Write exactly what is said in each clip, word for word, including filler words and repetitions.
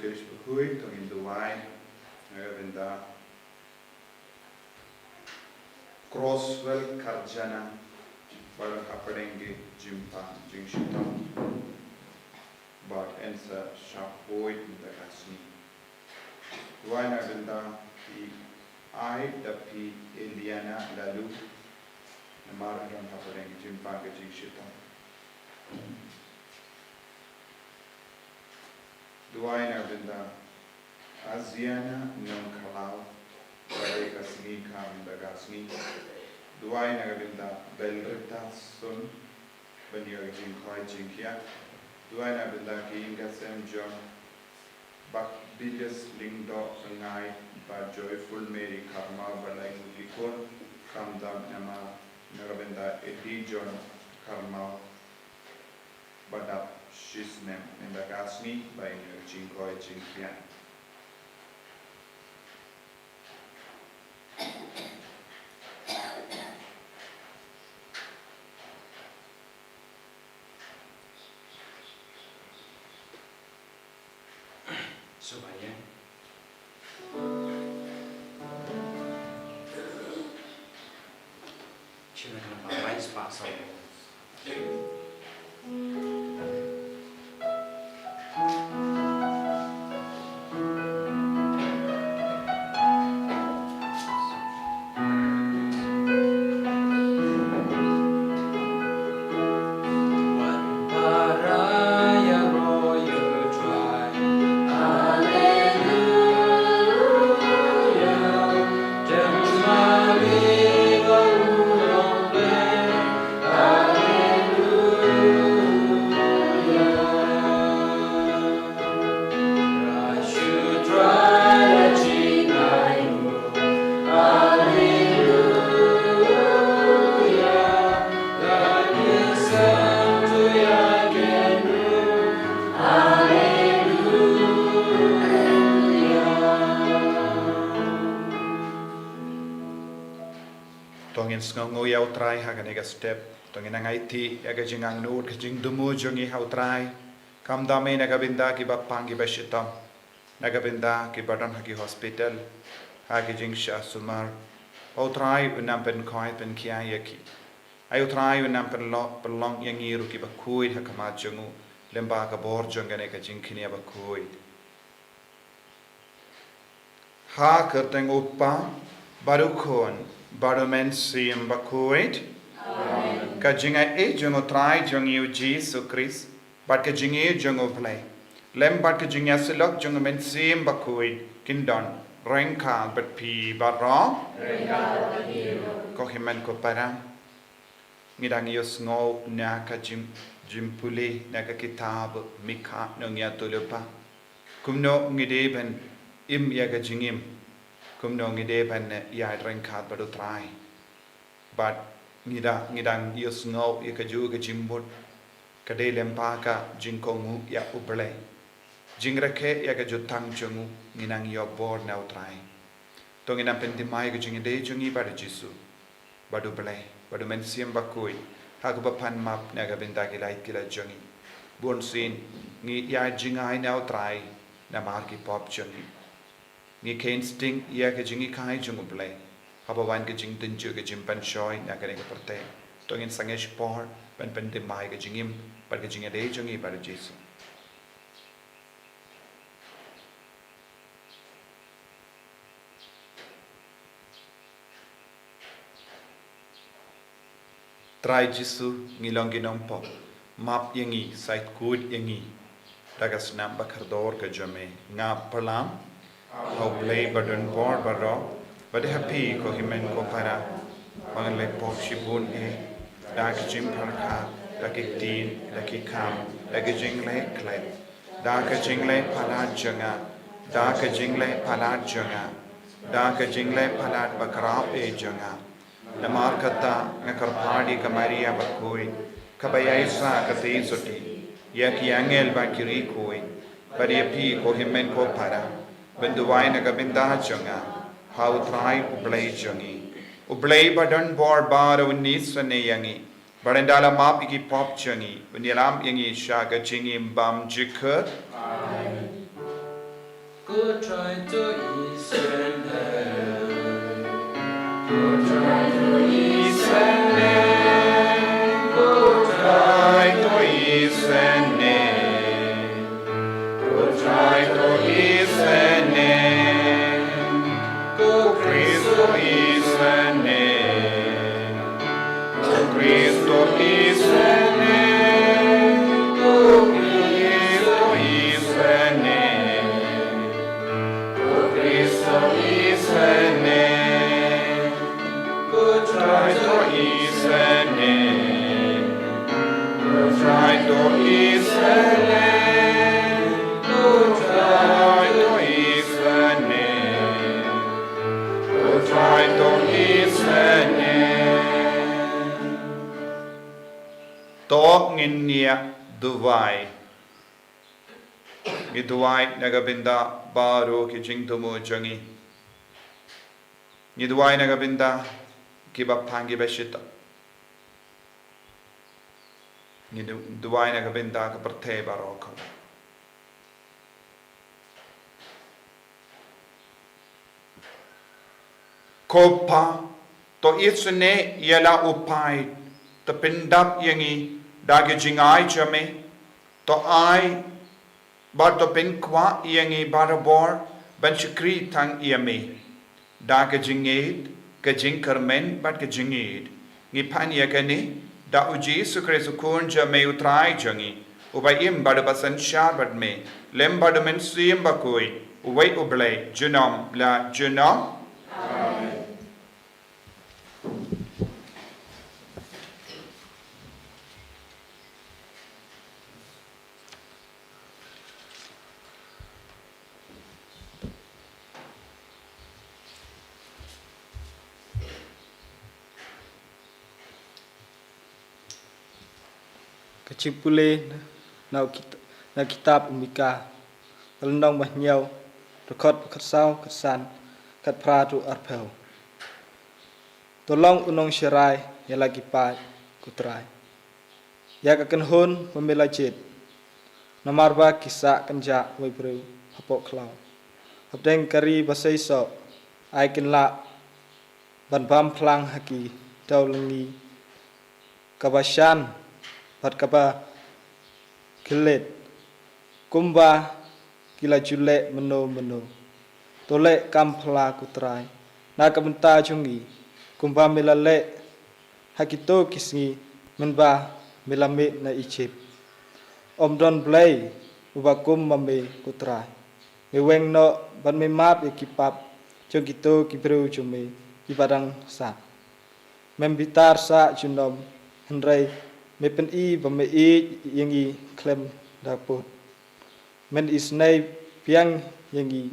Kyrkhu, to ngin duwai na ka bynta Crosswell Karjana, ba don hapdeng ki jingpang jingshitom, bad yn sa shah poi mynta ka sngi. Duwai na ka bynta phi Ai da phi Eliana Lalu, namar ka don hapdeng ki jingpang ka jingshitom. Duwai na ka bynta Aziana Nongkhlaw, ba dei ka sngi kha mynta ka sngi. Duwai na ka bynta Belrita Sun, ban ïoh jingkhoi jingkhiah. Duwai na ka bynta ki ïing ki sem jong Bah Bilis Lyngdoh Ryngai, Bah Joyful Mary Karmaw, Bah Laingut Likun, khamtam namar na ka bynta Eddie John Karmaw, ba dap shisnem mynta ka sngi, ba ïoh jingkhoi jingkhiah. Sngewbha ïa. Sngewbha ïa, namar rai spah saw. To ngin sngewnguh ïa U Trai ha kane ka step. To ngin nang aiti ïa ka jingangnud, ka jingthmu jong ngi ha U Trai. Khamtam na ka bynta kiba pang kiba shitom, na ka bynta kiba don ha ki hospital, ha ki jingshah sumar. Ai U Trai un nang pynkhoi pynkhia ïa ki. Ai U Trai un nang pynlong, pynlong ïa ngi ruh kiba khuid ha khmat jong U, lyngba ka bor jong kane ka jingkñia ba khuid. Ha ka kyrteng U Kpa, bad U Khun, bad U Mynsiem Bakhuid. Amen. Ka jingaiei jong U Trai jong ngi U Jisu Khrist, bad ka jingïeit jong U Blei, lem bad ka jingïasyllok jong U Mynsiem Bakhuid, kin don ryngkat bad phi baroh. Ryngkat bad phi ruh. Ko hynmen ko para, ngi dang ïohsngew na ka jing, jingpule na ka kitab Mikha nongïathuhlypa. Kumno ngi dei ban im ïa ka jingim, kumno ngi dei ban ïaid ryngkat bad U Trai. Bad ngi da, ngi dang ïohsngew ïa kajuh ka jingmut, ka dei lyngba ka jingkohnguh ïa U Blei, jingrakhe ïa ka jutang jong U, ngi nang ïoh bor na U Trai. To ngin nang pynthymmai ka jingïadei jong ngi bad U Jisu, bad U Blei, bad U Mynsiem Bakhuid, ha kaba pan map na ka bynta ki lait ki lait jong ngi. Bunsien ngi ïa jingai na U Trai namar ki pop jong ngi. Ngi kheiñ sting ïa ka jinghikai jong U Blei haba wan ka jingtynjuh, ka jingpynshoi na kane ka pyrthei. To ngin sangeh por ban pynthymmai ka jingim bad ka jingïadei jong ngi bad U Jisu. Trai Jisu, ngi long ki nongpop, map ïa ngi, sait khuid ïa ngi da ka snam ba kordor ka jong Me. Nga pyrshang ha U Blei badonbor baroh, bad ha phi ko hynmen ko para, ba ngan leh pop shibun eh, da ka jingpyrkhat, da ki ktien, da ki kam, da ka jingleh khlem, da ka jingleh palat jong nga, da ka jingleh palat jong nga, da ka jingleh palat ba khraw eh jong nga. Namar kata nga kyrpad ïa ka Maria Bakhuid, kaba ïaishah katei sotti ïa ki angel bad ki riewkhuid, bad ïa phi ko hynmen ko para, ban duwai na ka bynta jong nga ha U Trai U Blei jong ngi. U Blei badonbor baroh un isynei ïa ngi, bad ynda la map ïa ki pop jong ngi, un ïalam ïa ngi sha ka jingim bymjukut. Amen. Ko Trai to isynei. Ko Trai to isynei. Ko Trai to isynei. Ko Trai to isynei. Ko Khrist to isynei. Ko Khrist to isynei. Ko Khrist to isynei. Ko Khrist to isynei. Ko Trai to isynei. Ko Trai to isynei. Ko Trai to isynei. Ko Trai to isynei. To ngin ïa duwai. Ngi duwai na ka bynta baroh ki jingthmu jong ngi. Ngi duwai na ka bynta kiba phang kiba shitom. Ngi du-, duwai na ka bynta ka pyrthei baroh. Ko Pa, to isynei ïa la u paid, to pyndap ïa ngi da ka jingai jong me, to ai bad to pynkwah ïa ngi barabor ban shakri tang ïa me. Da ka jingïeit, ka jingkyrmen bad ka jingïeit, ngi pan ïa kane da u Jisu Khrist u Khun jong me u Trai jong ngi, uba im bad uba synshar bad me lem bad u Mynsiem Bakhuid, uwei u Blei junom la junom. Amen. Ka jingpule na u kit-, na kitab u Mika, ka lynnong ba hynñiew, dkhot ba khatsaw, khatsan, khatphra haduh arphew. To long u nongsharai ïa la ki paid ko Trai, ïa ka kynhun ba me la jied. Namar ba ki sah kynjah wei briew hapoh khlaw, hapdeng ka ri ba seisoh, ai kin lah ban bam phlang ha ki dewlynngi kaba shan bad kaba kyllied, kumba ki la ju leh mynno mynno. To leh kam phylla ko Trai na ka bynta jong ngi, kumba me la leh ha kito ki sngi mynba me la mih na Ijipt. Ym don Blei uba kum ma me ko Trai. Me weng noh bad me map ïa ki pap jong kito ki briew jong me kiba dang sah. Mem bitar sah junom, hynrei me pyni ba me ïeit ïa ngi khlem da pud. Men isynei biang ïa ngi,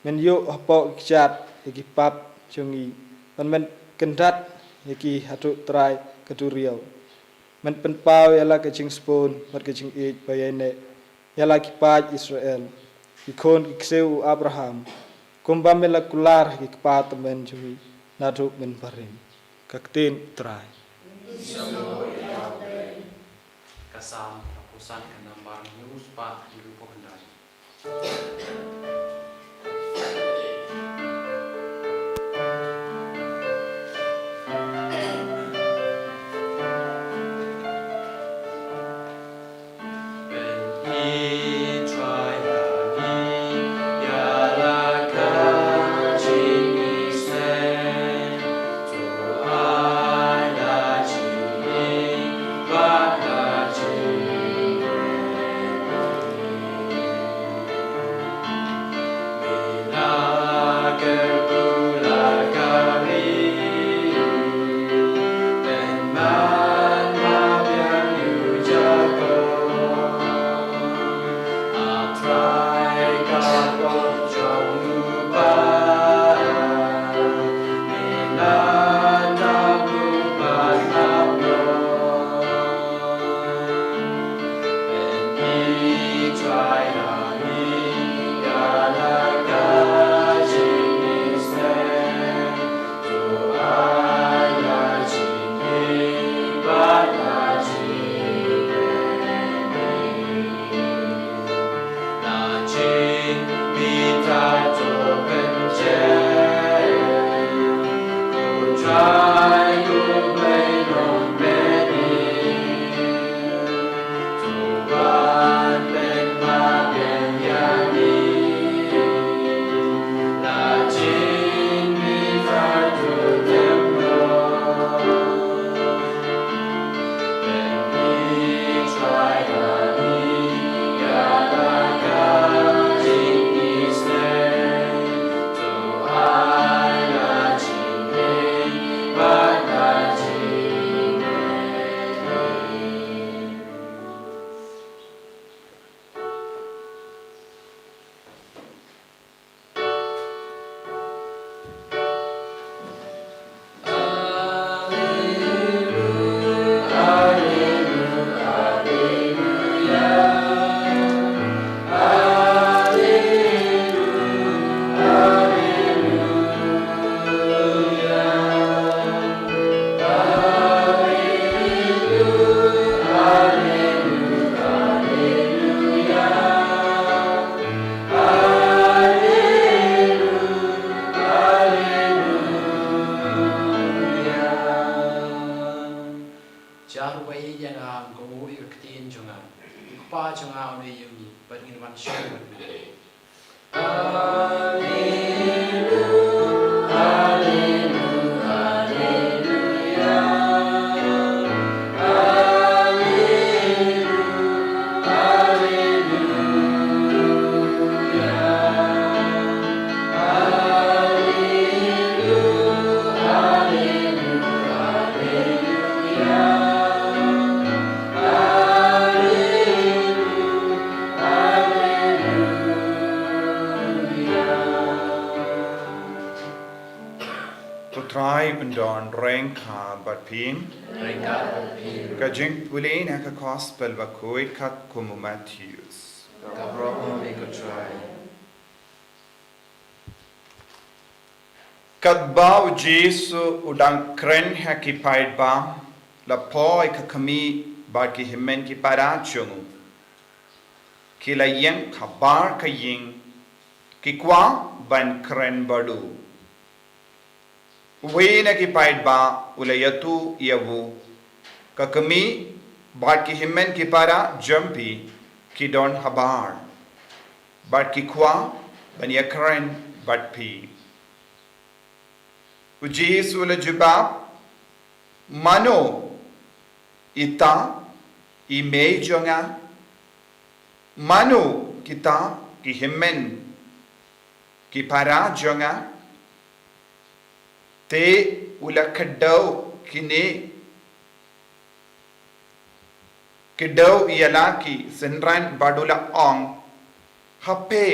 men ïuh hapoh ki kjat ïa ki pap jong ngi, bad men kyndat ïa ki haduh trai ka duriaw. Men pynpaw ïa la ka jingsbun bad ka jingïeit ba ïaineh ïa la ki paid Israel, ki khun ki ksiew u Abraham, kumba me la kular ha ki kpa tymmen jong ngi naduh mynbarim. Ka ktien u Trai. Ka Salm ka phew san, ka nambar hynñiew spah hynñiew phew khyndai. Hawni ïa u bad ngin wan shong bad u. U Trai un don ryngkat bad phi. Ryngkat bad phi. Ka jingpule na ka Gospel bakhuid katkum u Mathaios. Ka burom ïa me ko Trai. Katba u Jisu u dang kren ha ki paidbah, la poi ka kmie bad ki hynmen ki para jong u. Ki la ïeng habar ka ïing, ki kwah ban kren bad u. Uwei na ki paidbah u la ïathuh ïa u, ka kmie bad ki hynmen ki para jong phi ki don habar, bad ki kwah ban ïakren bad phi. U Jisu u la jubab, mano ita i mei jong nga? Mano kita ki hynmen ki para jong nga? Te u la kdew kine, kdew ïa la ki synran bad u la ong, ha phi,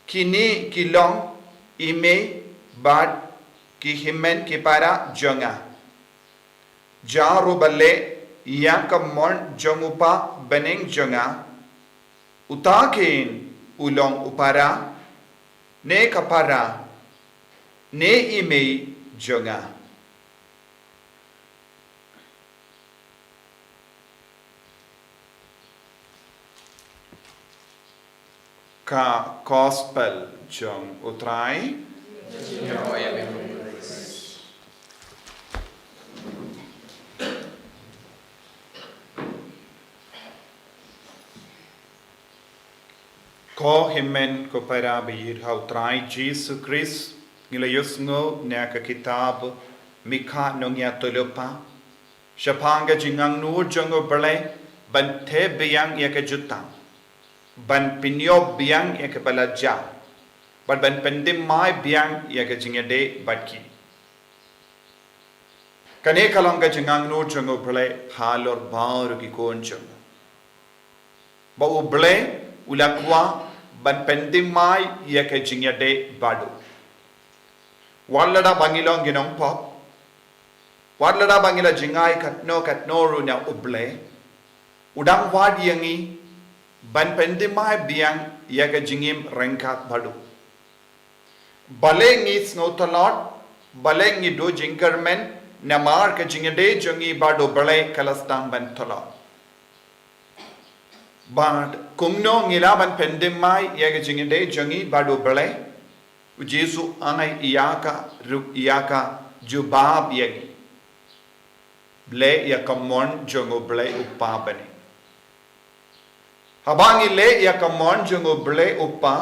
kine ki long i mei bad ki hynmen ki para jong nga. Jar uba leh ïa ka mon jong u Kpa bneng jong nga, uta keiñ u long u para, ne ka para, ne i mei jong nga. Ka Gospel jong u Trai. Ko hynmen ko para ba ïeit ha u Trai Jisu Khrist, ngi la ïohsngew na ka kitab Mikah nongïathuhlypa, shaphang ka jingangnud jong U Blei ban thep biang ïa ka jutang, ban pynïoh biang ïa kaba la jia, bad ban pynthymmai biang ïa ka jingïadei bad ki. Kane ka long ka jingangnud jong U Blei halor baroh ki khun jong u, ba U Blei u la kwah ban pynthymmai ïa ka jingïadei bad u. Wat lada ba ngi long ki nongpop, wat lada ba ngi la jngai katno katno ruh na U Blei, u dang wad ïa ngi ban pynthymmai biang ïa ka jingim ryngkat bad u. Balei ngi sngew tlot, balei ngi duh jingkyrmen? Namar ka jingïadei jong ngi bad U Blei ka la sdang ban tlot. Bad kumno ngi lah ban pynthymmai ïa ka jingïadei jong ngi bad U Blei? U Jisu u ai ïa ka ruh, ïa ka jubab ïa ngi. Leh ïa ka mon jong U Blei U Kpa bneng. Haba ngi leh ïa ka mon jong U Blei U Kpa,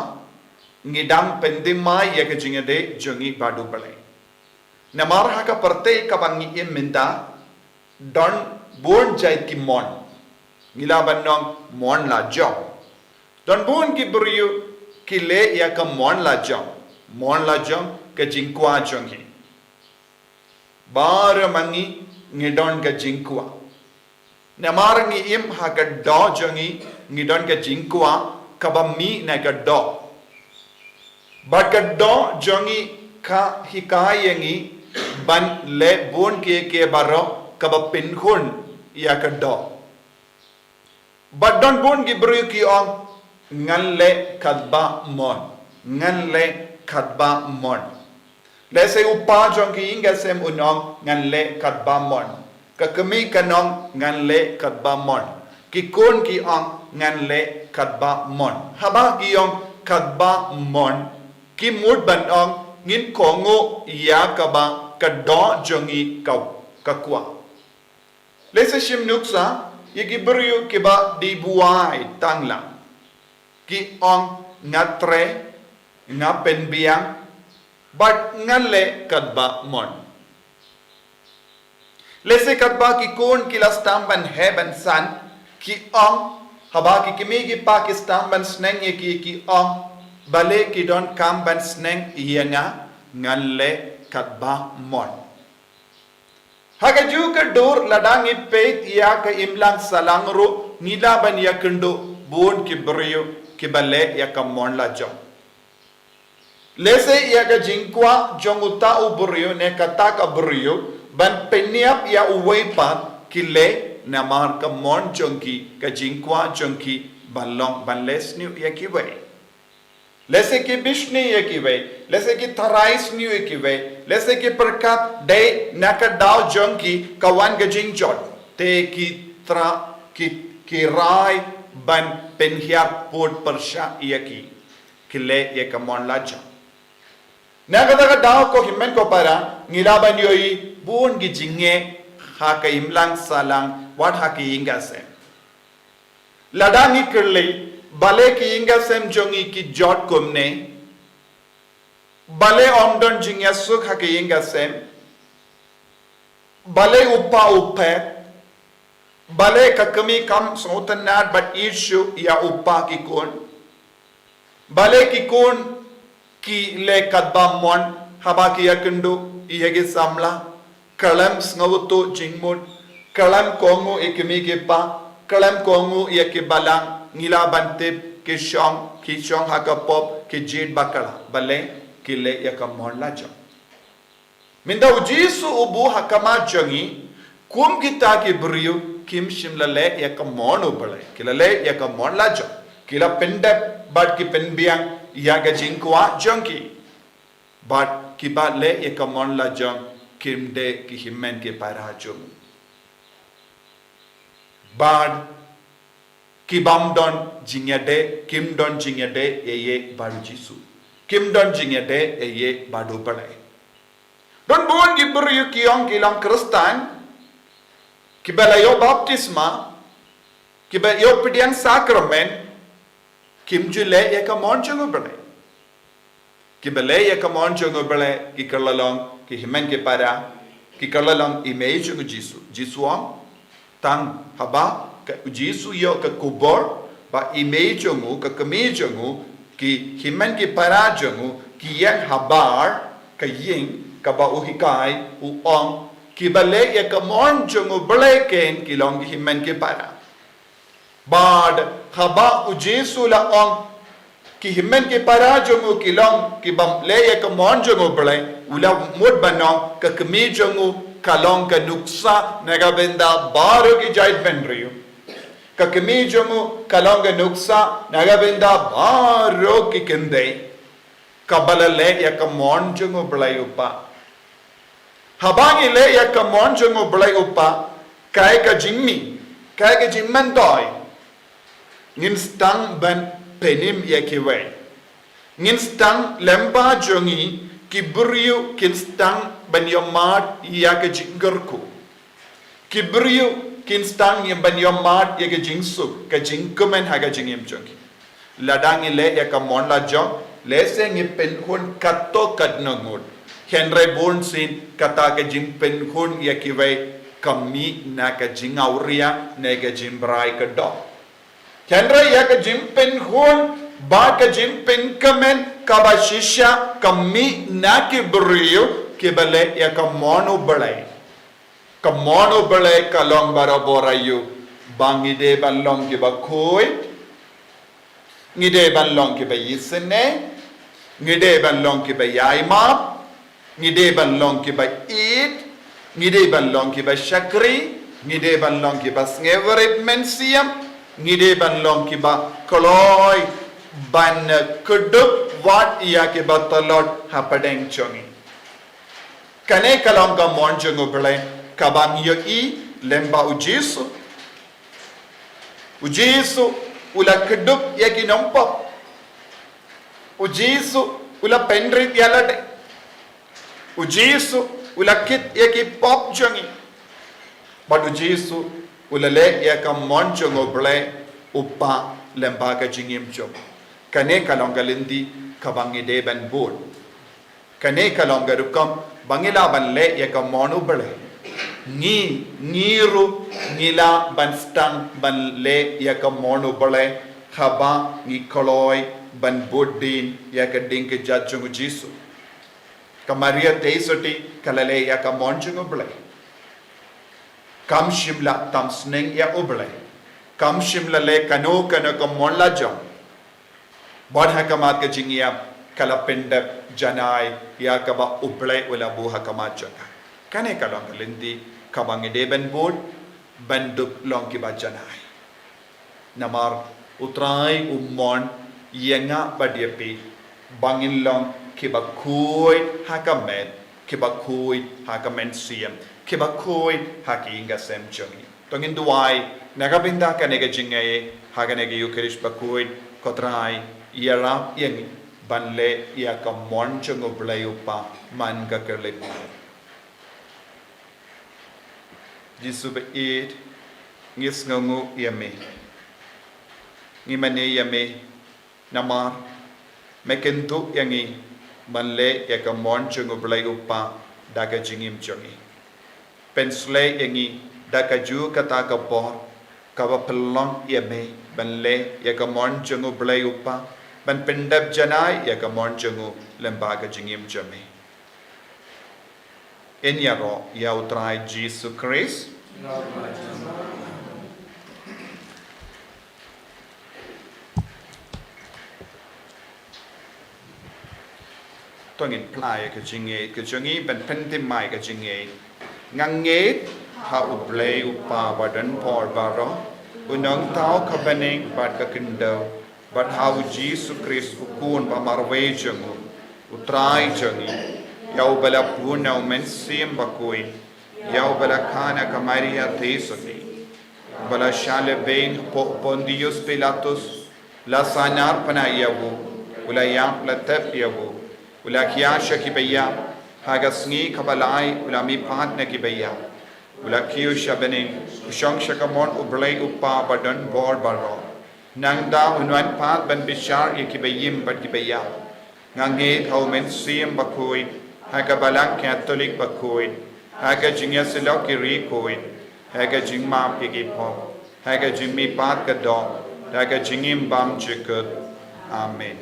ngi dang pynthymmai ïa ka jingïadei jong ngi bad U Blei. Namar ha ka pyrthei kaba ngi im mynta, don bun jait ki mon. Ngi lah ban ong mon la jong. Don bun ki briew ki leh ïa ka mon la jong. Mon la jong, ka jingkwah jong ki. Baroh ma ngi ngi don ka jingkwah. Namar ngi im ha ka doh jong ngi, ngi don ka jingkwah kaba mih na ka doh. Bad ka doh jong ngi ka hikai ïa ngi ban leh bun kiei kiei baroh kaba pynkhun ïa ka doh. Bad don bun ki briew ki ong, ngan leh katba mon, ngan leh katba mon. Lehse u kpa jong ki ïing ki sem un ong, ngan leh katba mon. Ka kmie kan ong, ngan leh katba mon. Ki khun ki ong, ngan leh katba mon. Haba ki ong katba mon, ki mut ban ong, ngin kohnguh ïa kaba ka doh jong ngi ka, ka kwah. Lehse shim nuksa, ïa ki briew kiba dei buaid tang lang. Ki ong, nga treh, nga pynbiang, bad nga leh katba mon. Lehse katba ki khun ki la sdang ban heh ban san, ki ong, haba ki kmie ki kpa ki sdang ban sneng ïa ki, ki ong, balei ki donkam ban sneng ïa nga, ngan leh katba mon. Ha kajuh ka dur, lada ngi peit ïa ka imlang sahlang ruh, ngi lah ban ïakynduh bun ki briew kiba leh ïa ka mon lajong. Lehse ïa ka jingkwah jong uta u briew ne kata ka briew ban pynïap ïa uwei pat, ki leh namar ka mon jong ki, ka jingkwah jong ki ban long ban leh sniew ïa kiwei. Lehse ki bishni ïa kiwei, lehse ki tharai sniew ïa kiwei, lehse ki pyrkhat dei na ka daw jong ki ka wan ka jingjot, te ki tra, ki, ki rai ban pynhiar pud pyrshah ïa ki. Ki leh ïa ka mon lajong. Na kata ka daw ko hynmen ko para, ngi lah ban ïohi bun ki jingeh ha ka imlang sahlang, wat ha ka ïing ka sem. Lada ngi kylli, balei ki ïing ka sem jong ngi ki jot kumne, balei ym don jingïasuk ha ka ïing ka sem, balei u pa u phet, balei ka kmie kam sngewtynnad bad ïeit shuh ïa u pa ki khun, balei ki khun ki leh katba mon, haba ki ïakynduh ïa ki samla, khlem sngewthuh jingmut, khlem kohnguh ïa ki kmie ki kpa, khlem kohnguh ïa ki balang, ngi lah ban tip ki shong, ki shong ha ka pop, ki jied bakla, balei, ki leh ïa ka mon lajong. Mynta u Jisu u buh ha khmat jong ngi, kum kita ki briew kim shym la leh ïa ka mon U Blei, ki la leh ïa ka mon lajong, ki la pyndep bad ki pynbiang ïa ka jingkwah jong ki. Bad kiba leh ïa ka mon lajong kim dei ki hynmen ki para jong u. Bad ki bym don jingïadei, kim don jingïadei ïa ïa bad u Jisu. Kim don jingïadei ïa ïa bad U Blei. Don bun ki briew ki ong ki long Khristan, kiba la ïoh baptisma, kiba ïoh pdiang sakramen, kim ju leh ïa ka mon jong U Blei. Kiba leh ïa ka mon jong U Blei ki kylla long ki hynmen ki para, ki kylla long i mei jong u Jisu. Jisu ong, tang haba ka u Jisu ïoh ka kubur, ba i mei jong u, ka kmie jong u, ki hynmen ki para jong u, ki ïeng habar ka ïing kaba u hikai, u ong, kiba leh ïa ka mon jong U Blei kein ki long ki hynmen ki para. Bad haba u Jisu la ong, ki hynmen ki para jong u ki long ki bym leh ïa ka mon jong U Blei, u la mut ban ong ka kmie jong u ka long ka nuksa na ka bynta baroh ki jaitbynriew. Ka kmie jong u ka long ka nuksa na ka bynta baroh ki kynthei. Kaba la leh ïa ka mon jong U Blei u Pa. Haba ngi leh ïa ka mon jong U Blei u Pa, kaei ka jingmih, kaei ka jingmyntoi. Ngin sdang ban pynim ïa kiwei. Ngin sdang lyngba jong ngi ki briew kin sdang ban ïohmad ïa ka jingkyrkhu. Ki briew kin sdang ïa ban ïohmad ïa ka jingsuk, ka jingkmen ha ka jingim jong ki. Lada ngi leh ïa ka mon lajong, lehse ngi pynhun katto katne ngut. Hynrei bunsien kata ka jingpynhun ïa kiwei ka mih na ka jingawria ne ka jingbrai ka doh. Hynrei ïa ka jingpynhun bad ka jingpynkmen kaba shisha ka mih na ki briew kiba leh ïa ka mon U Blei. Ka mon U Blei ka long barabor aïu, ba ngi dei ban long kiba khuid, ngi dei ban long kiba isynei, ngi dei ban long kiba ïai map, ngi dei ban long kiba ïeit, ngi dei ban long kiba shakri, ngi dei ban long kiba sngewrit mynsiem, ngi dei ban long kiba kloi ban kdup wat ïa kiba tlot hapdeng jong ngi. Kane ka long ka mon jong U Blei kaba ngi ïohi lyngba u Jisu. U Jisu u la kdup ïa ki nongpop. U Jisu u la pynrit ïa lade. U Jisu u la kit ïa ki pop jong ngi. Bad u Jisu U la leh ïa ka mon jong U Blei U Kpa lyngba ka jingim jong u. Kane ka long ka lynti kaba ngi dei ban bud. Kane ka long ka rukom ba ngi lah ban leh ïa ka mon U Blei. Ngi, ngi ruh ngi lah ban sdang ban leh ïa ka mon U Blei haba ngi kloi ban bud dien ïa ka ding ka jait jong U Jisu. Ka Maria Theisotti ka la leh ïa ka mon jong U Blei. Kam shym la tam sneng ïa U Blei. Kam shym la leh kano kano ka mon la jong. Bad ha khmat ka jingïap ka la pyndep janai ïa kaba U Blei u la buh ha khmat jong ka. Kane ka long ka lynti kaba ngi dei ban bud, ban dup long kiba janai. Namar U Trai u mon ïa nga bad ïa phi ba ngin long kiba khuid ha ka met, kiba khuid ha ka mynsiem, kiba khuid ha ka ïing ka sem jong ngi. To ngin duwai na ka bynta kane ka jingngeit ha kane ka Ïukharist bakhuid. Ko Trai, ïarap ïa ngi ban leh ïa ka mon jong U Blei U Kpa man ka kyrlitnoh. Jisu ba ïeit, ngi sngewnguh ïa me. Ngi mane ïa me namar me kyntu ïa ngi ban leh ïa ka mon jong U Blei U Kpa da ka jingim jong ngi. Pynshlei ïa ngi da kajuh kata ka por kaba pynlong ïa me ban leh ïa ka mon jong U Blei U Kpa, ban pyndep janai ïa ka mon jong u lyngba ka jingim jong me. Ngin ïaroh ïa U Trai Jisu Khrist. To ngin plie ka jingngeit ka jong ngi ban pynthymmai ka jingngeit. Nga ngeit ha U Blei U Kpa ba don bor baroh, u nongthaw ka bneng bad ka khyndew, bad ha U Jisu Khrist u Khun ba marwei jong u, U Trai jong ngi, ïa uba la bun na U Mynsiem Bakhuid, ïa uba la kha na ka Maria Theisotti, uba la shah lehbeiñ hapoh Pontius Pilatus, la sahnarphna ïa u, u la ïap, la tep ïa u, u la khia sha kiba ïap, ha ka sngi kaba lai u la mihpat na kiba ïap, u la kiew sha bneng, u shong sha kamon U Blei U Kpa ba don bor baroh. Nangta un wan pat ban bishar ïa kiba im bad kiba ïap. Nga ngeit ha U Mynsiem Bakhuid, ha ka Balang Katholik bakhuid, ha ka jingïasyllok ki riewkhuid, ha ka jingmap ïa ki pop, ha ka jingmihpat ka doh, ha ka jingim bymjukut. Amen.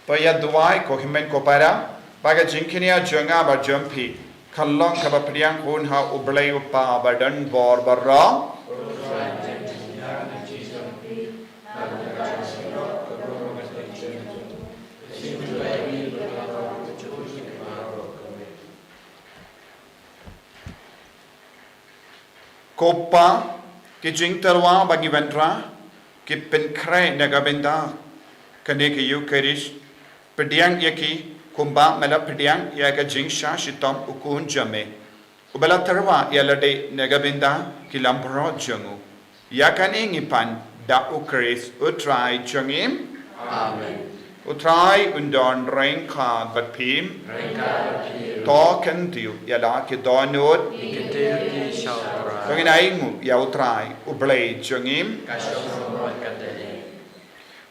To ïa duwai ko hynmen ko para, ba ka jingkñia jong nga bad jong phi kan long kaba pdiang hun ha U Blei U Kpa ba don bor baroh. Ko Pa, ki jingtyrwa ba ngi wanrah, ki pynkhreh na ka bynta kane ka Ïukharist, pdiang ïa ki Kumba me la pdiang ïa ka jingshah shitom u Khun jong me, uba la tyrwa ïa lade na ka bynta ki langbrot jong u. Ïa kane ngi pan da u Khrist u Trai jong ngi. Amen. U Trai un don ryngkat bad phi. Ryngkat bad phi. To khyndiat ïa la ki dohnud. Ngi khyndiat ïa u Trai. To ngin ainguh ïa u Trai u Blei jong ngi. Ka shong sumar katne.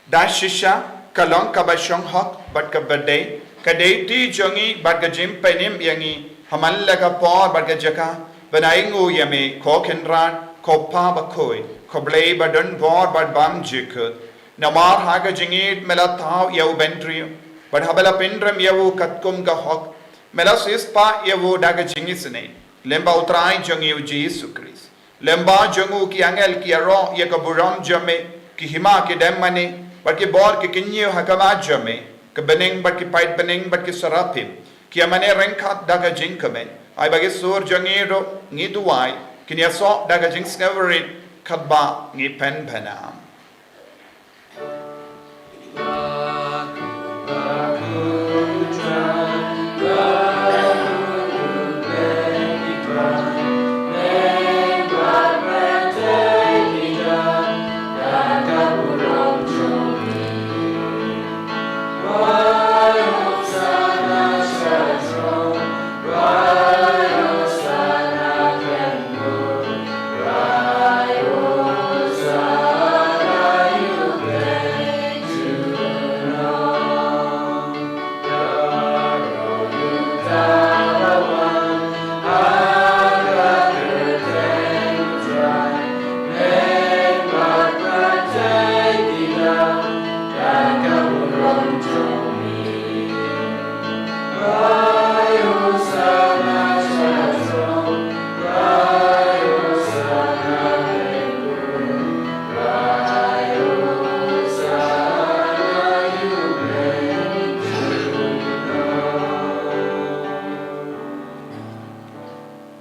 Da shisha, ka long kaba shong hok bad kaba dei, ka duty jong ngi bad ka jingpynim ïa ngi ha man la ka por bad ka jaka, ban ainguh ïa me, ko Kynrad, ko Pa bakhuid, ko Blei badonbor bad bymjukut. Namar ha ka jingïeit me la thaw ïa u bynriew, bad haba la pynrem ïa u katkum ka hok, me la siewspah ïa u da ka jingisynei. Lyngba u Trai jong ngi u Jisu Khrist. Lyngba jong u ki angel ki ïaroh ïa ka burom jong me, ki hima ki dem mane, bad ki bor ki kynñiew ha khmat jong me, ki bneng bad ki paid bneng bad ki saraphim, ki ïamane ryngkat da ka jingkmen. Ai ba ki sur jong ngi ruh, ngi duwai, kin ïasoh da ka jingsngewrit, katba ngi pynbna.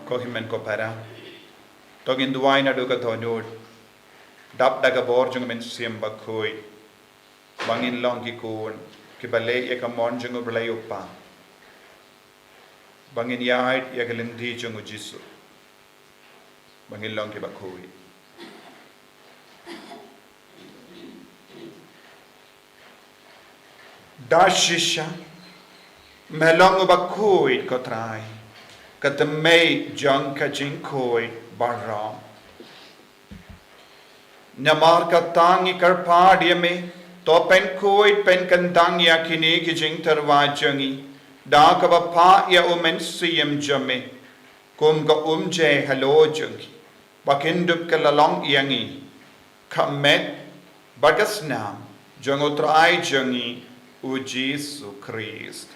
Ko hynmen ko para, to ngin duwai naduh ka dohnud, dap da ka bor jong u Mynsiem Bakhuid, ba ngin long ki khun kiba leh ïa ka mon jong u Blei u Kpa, ba ngin ïaid ïa ka lynti jong u Jisu, ba ngin long kiba khuid. Da shisha, me long uba khuid ko Trai, ka tymmen jong ka jingkhuid baroh. Namar kata ngi kyrpad ïa me, to pynkhuid pynkyntang ïa kine ki jingtyrwa jong ngi, da kaba phah ïa u Mynsiem jong me, kum ka umjai halor jong ki, ba kin dup ka la long ïa ngi ka met bad ka snam jong u Trai jong ngi u Jisu Khrist.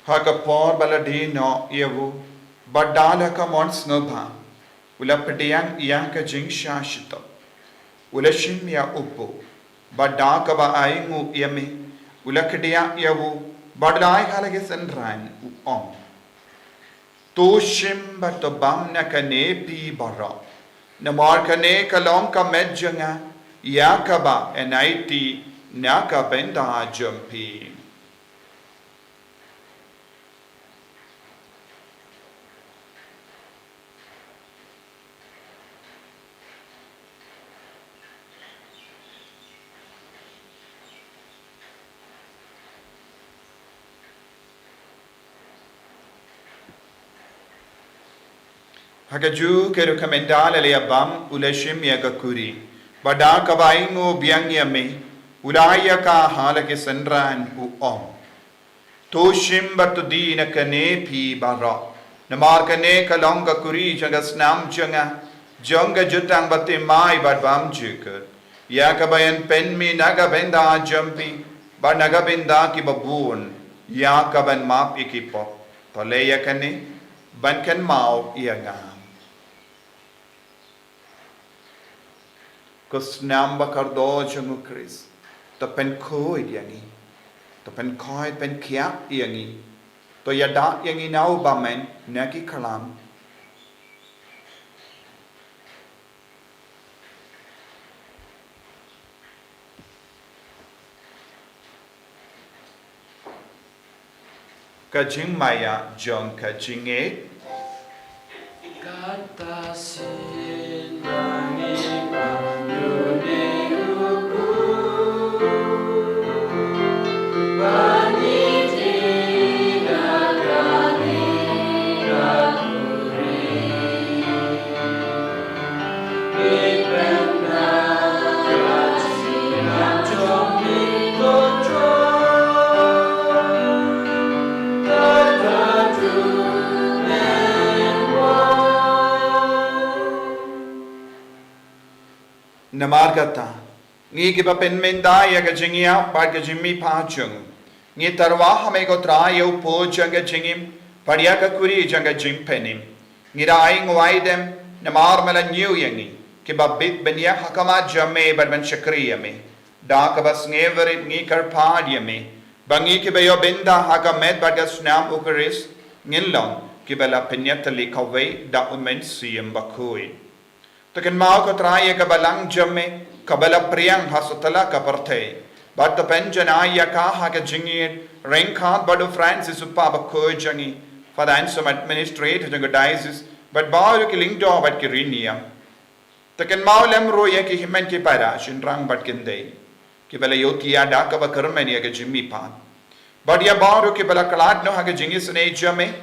Ha ka por ba la die noh ïa u, bad da la ka mon sngewbha, u la pdiang ïa ka jingshah shitom, u la shim ïa u buh, bad da kaba ainguh ïa me, u la kdiah ïa u, bad u la ai ha la ki synran, u ong: To shim bad to bam na kane phi baroh, namar kane ka long ka met jong nga, ïa kaba yn aiti na ka bynta jong phi. Ha kajuh ka rukom ynda la ïa bam, u la shim ïa ka kuri, bad da kaba ainguh biang ïa me, u la ai ïa ka ha la ki synran, u ong: To shim bad to die na kane phi baroh, namar kane ka long ka kuri jong ka snam jong nga, jong ka jutang bathymmai bad bymjukut, ïa kaba yn pynmih na ka bynta jong phi bad na ka bynta kiba bun, ïa kaban map ïa ki pop. To leh ïa kane ban kynmaw ïa nga. Ko snam ba kordor jong u Khrist, to pynkhuid ïa ngi, to pynkhuid pynkhiah ïa ngi, to ïada ïa ngi na u bymman na ki khlam. Ka jingmaïa jong ka jingngeit. Kata sien ma ngi ba ïoh ne u ba ngi dei na ka liang ka Namar kata, ngi kiba pynmynta ïa ka jingïap bad ka jingmihpat jong u, ngi tyrwa ha me ko Trai ïa u pud jong ka jingim bad ïa ka kuri jong ka jingpynim. Ngi da ai nguaidem namar me la ñiew ïa ngi kiba bit ban ïa ha khmat jong me bad ban shakri ïa me. Da kaba sngewrit ngi kyrpad ïa me ba ngi kiba ïoh bynta ha ka met bad ka snam u Khrist ngin long kiba la pynïatylli kawei da u Mynsiem Bakhuid. To kynmaw ko Trai ïa ka balang jong me kaba la pdiang ha satlak ka pyrthei. Bad to pynjanai ïa ka ha ka jingïeit ryngkat bad u Francis u Papa bakhuid jong ngi, Father Anselm administrator jong ka diocese, bad baroh ki lyngdoh bad ki riewniam. To kynmaw lem ruh ïa ki hynmen ki para shynrang bad kynthei kiba la ïohthiah da kaba kyrmen ïa ka jingmihpat. Bad ïa baroh kiba la khlad noh ha ka jingisynei jong me,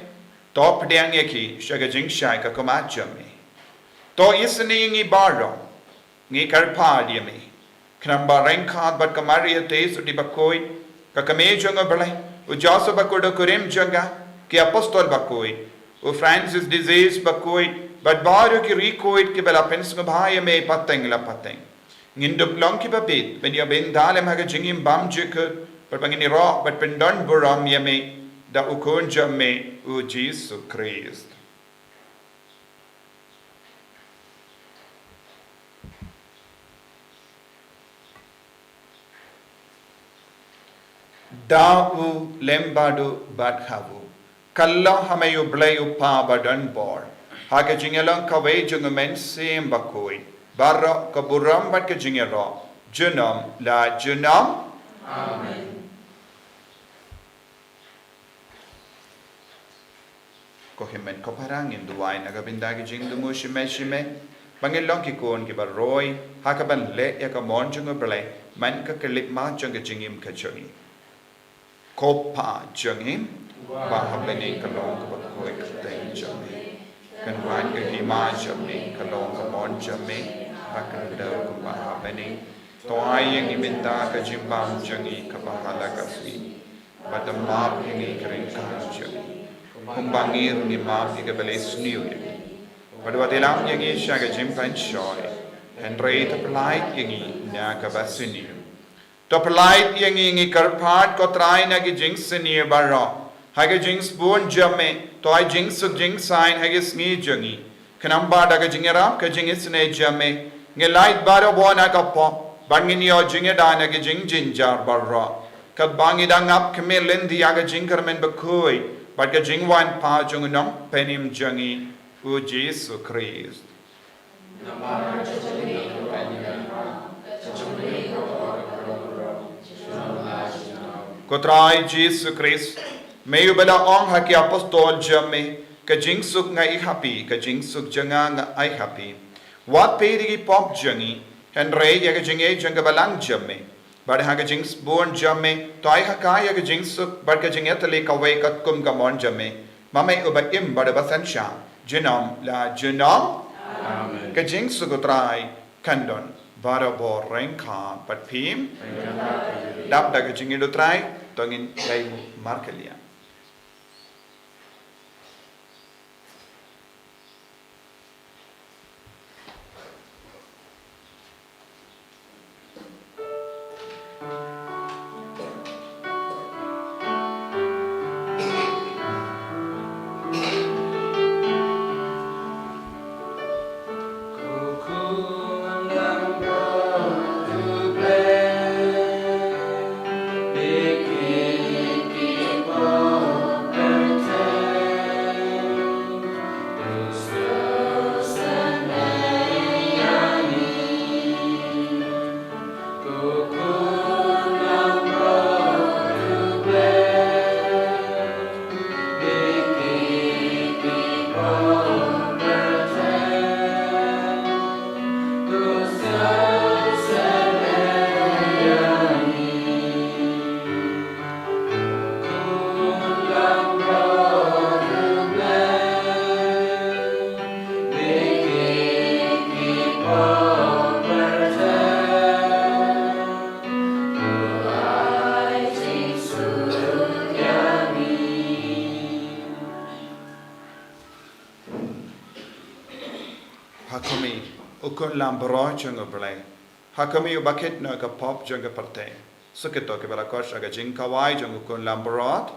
to pdiang ïa ki sha ka jingshai ka khmat jong me. To isynei ïa ngi baroh, ngi kyrpad ïa me. Khnang ba ryngkat bad ka Maria Theisotti bakhuid, ka kmie jong u Blei, u Joseph bakhuid u kurim jong ka, ki apostol bakhuid, u Francis de Sales bakhuid, bad baroh ki riewkhuid kiba la pynsngewbha ïa me pateng la pateng, ngin dup long kiba bit ban ïoh bynta lem ha ka jingim bymjukut, bad ba ngin ïaroh bad pyndon burom ïa me da u Khun jong me u Jisu Khrist. Da u lem bad u bad ha u. Kylla ha me U Blei U Kpa ba don bor, ha ka jingïalong kawei jong u Mynsiem Bakhuid, baroh ka burom bad ka jingïaroh junom la junom. Amen. Ko hynmen ko para, ngin duwai na ka bynta ki jingthmu shime shime, ba ngin long ki khun kiba roi ha kaban leh ïa ka mon jong U Blei man ka khyllipmat jong ka jingim ka jong ngi. Ko Kpa jong ngi ba ha bneng, ka long kaba khuid ka kyrteng jong me. Kan wan ka hima jong me, ka long ka mon jong me ha ka khyndew kumba ha bneng. To ai ïa ngi mynta ka jingbam jong ngi kaba ha la ka sngi. Bad to map ïa ngi ki ryngkat jong ngi, kumba ngi ruh ngi map ïa kiba leh sniew ïa ngi. Bad wat ïalam ïa ngi sha ka jingpynshoi, hynrei to pyllait ïa ngi na kaba sniew. To pyllait ïa ngi, ngi kyrpad ko Trai, na ki jingsniew baroh, ha ka jingsbun jong me to ai jingsuk jingsaiñ ha ki sngi jong ngi. Khnang ba da ka jingïarap ka jingisynei jong me, ngin lait barabor na ka pop bad ngin ïoh jingïada na ki jingjynjar baroh, katba ngi dang ap khmih lynti ïa ka jingkyrmen bakhuid bad ka jingwan pat jong u Nongpynim jong ngi, u Jisu Khrist. Ko Trai Jisu Khrist, me uba la ong ha ki apostol jong me, ka jingsuk nga ai ha phi, ka jingsuk jong nga nga ai ha phi. Wat peit ïa ki pop jong ngi, hynrei ïa ka jingïeit jong ka balang jong me. Bad ha ka jingsbun jong me to ai ha ka ïa ka jingsuk bad ka jingïatylli kawei katkum ka mon jong me, ma me uba im bad uba synshar junom la junom. Amen. Ka jingsuk u Trai kan don barabor ryngkat bad phi. Dap da ka jingïeit u Trai, to ngin ïai mut markylliang. Ha khmih, u khun lambrot jong U Blei. Ha khmih uba kit noh ïa ka pop jong ka pyrthei. Suk ïa kito kiba la khot sha ka jingkawei jong u khun lambrot.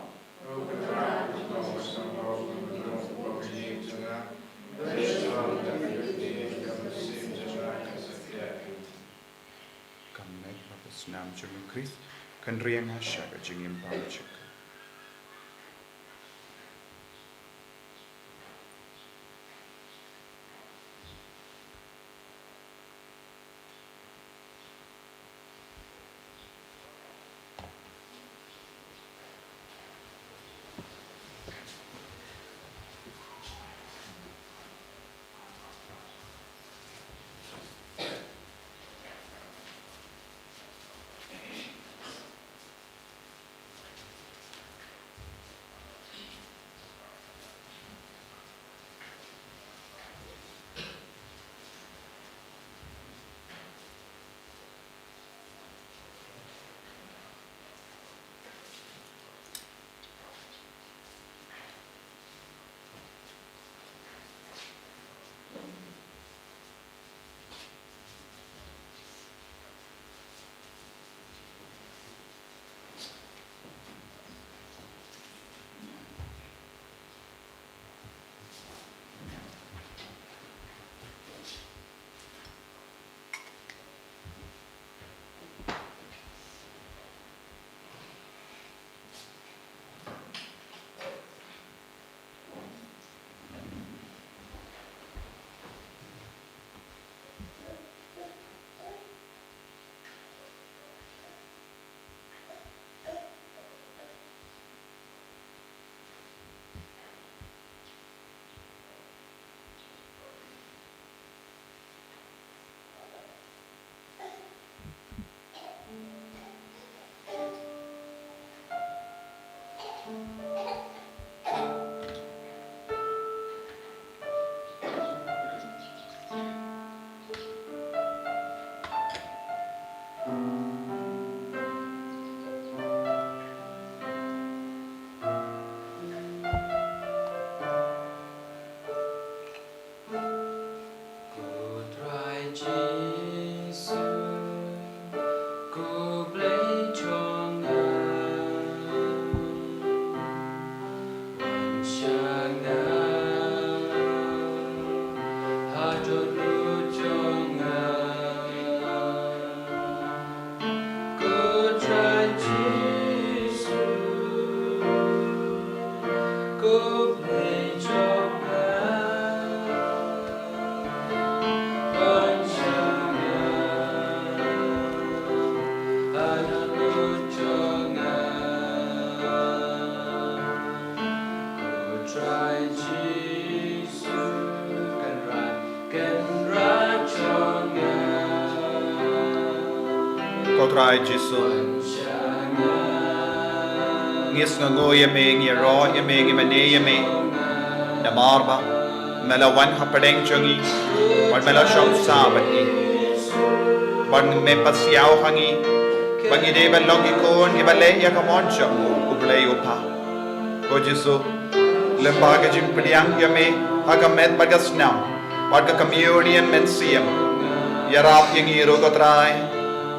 Ka met bad ka snam jong u Khrist kan ring ha sha ka jingim ba u jik. Ko Trai Jisu, ko Blei jong nga, wan sha nga, ha dohnud jong nga. Ko Trai Jisu, ko Blei jong nga, wan sha nga, ha dohnud jong nga. Ko Trai Jisu, Kynrad, Kynrad jong nga. Ko Trai Jisu, ngi sngewnguh ïa me, ngi ïaroh ïa me, ngi mane ïa me. Namar ba me la wan hapdeng jong ngi, bad me la shong sah bad ngi, bad me pasiaw ha ngi ba ngi dei ban long ki khun kiba leh ïa ka mon jong U Blei U Kpa. Ko Jisu, lem bad ka jingpdiang ïa me ha ka met bad ka snam bad ka communion mynsiem, ïarap ïa ngi ruh ko Trai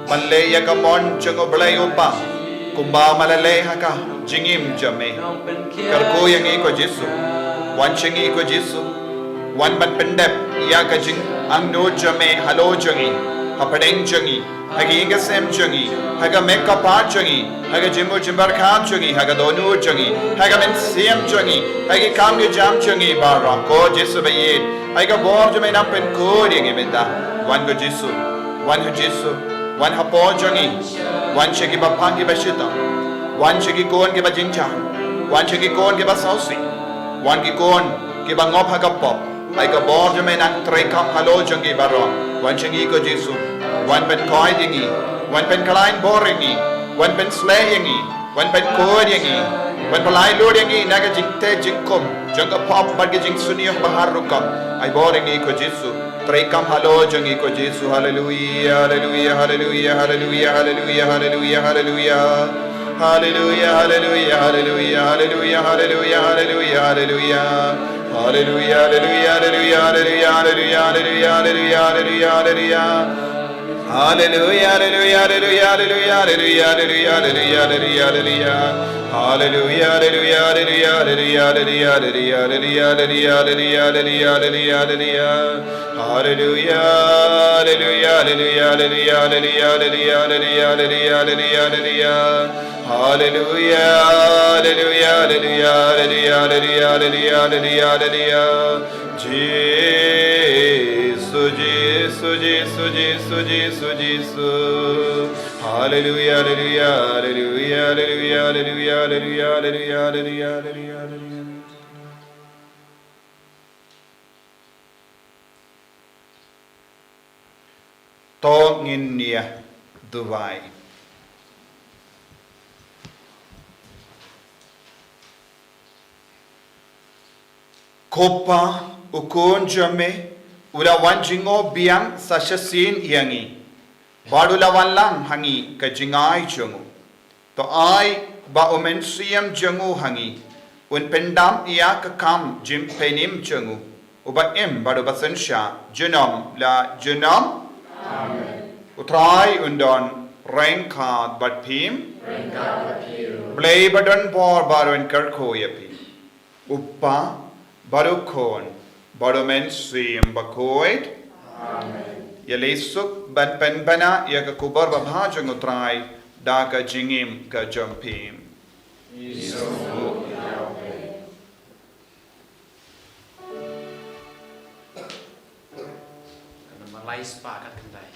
ban leh ïa ka mon jong U Blei U Kpa kumba me la leh ha ka jingim jong me. Kyrkhu ïa ngi ko Jisu, wan sha ngi ko Jisu, wan ban pyndep ïa ka jingangnud jong me halor jong ngi, hapdeng jong ngi, ha ka ïing ka sem jong ngi, ha ka met ka phad jong ngi, ha ka jingmut jingpyrkhat jong ngi, ha ka dohnud jong ngi, ha ka mynsiem jong ngi, ha ki kam ki jam jong ngi baroh. Ko Jisu ba ïeit, ha ka bor jong me nang pynkhuid ïa ngi mynta. Wan ko Jisu, wan ha Jisu, wan hapoh jong ngi, wan sha kiba pang kiba shitom, wan sha ki khun kiba jynjar, wan sha ki khun kiba sngewsih, wan ki khun kiba ngop ha ka pop. Ai ka bor jong me nang trei kam halor jong ngi baroh. Wan sha ngi ko Jisu. Wan pynkhuid ïa ngi. Wan pynkylla bor ïa ngi. Wan pynsleh ïa ngi. Wan pynkhuid ïa ngi. Wan pynlait lut ïa ngi na ka jingteh jingkhum jong ka pop bad ka jingsniew ba har rukom. Ai bor ïa ngi ko Jisu. Trei kam halor jong ngi ko Jisu. Haleluia, haleluia, haleluia, haleluia, haleluia, haleluia, haleluia. Haleluia, haleluia, haleluia, haleluia, haleluia, haleluia, haleluia. Hallelujah, hallelujah, hallelujah, hallelujah, hallelujah, hallelujah, hallelujah, hallelujah. Hallelujah, hallelujah, hallelujah, hallelujah, hallelujah, hallelujah, hallelujah, hallelujah. Hallelujah, hallelujah, hallelujah, hallelujah, hallelujah, hallelujah, hallelujah, hallelujah, hallelujah, hallelujah. Hallelujah, hallelujah, hallelujah, hallelujah, hallelujah, hallelujah, hallelujah, hallelujah, hallelujah. Hallelujah, hallelujah, hallelujah, hallelujah, hallelujah, hallelujah, hallelujah, hallelujah. Jisu, Jisu, Jisu, Jisu, Jisu, Jisu. Hallelujah, hallelujah, hallelujah, hallelujah, hallelujah, hallelujah, hallelujah, hallelujah, hallelujah. To ngin ïa duwai. Ko Pa, u Khun jong me u la wan jngoh biang sa shisien ïa ngi, bad u la wanlang ha ngi ka jngai jong u. To ai ba u Mynsiem jong u ha ngi un pyndap ïa ka kam jingpynim jong u, uba im bad uba synshar junom la junom. Amen. U Trai un don ryngkat bad phi. Ryngkat bad phi. Blei ba don bor bad un kyrkhu ïa phi. U Pa, bad u Khun, bad u Mynsiem Bakhuid. Amen. Ïaleh suk ban pynbna ïa ka khubor babha jong u Trai da ka jingim ka jong phi. Ngi sngewbha ïa U Blei. Ka namar lai spah khatkhyndai.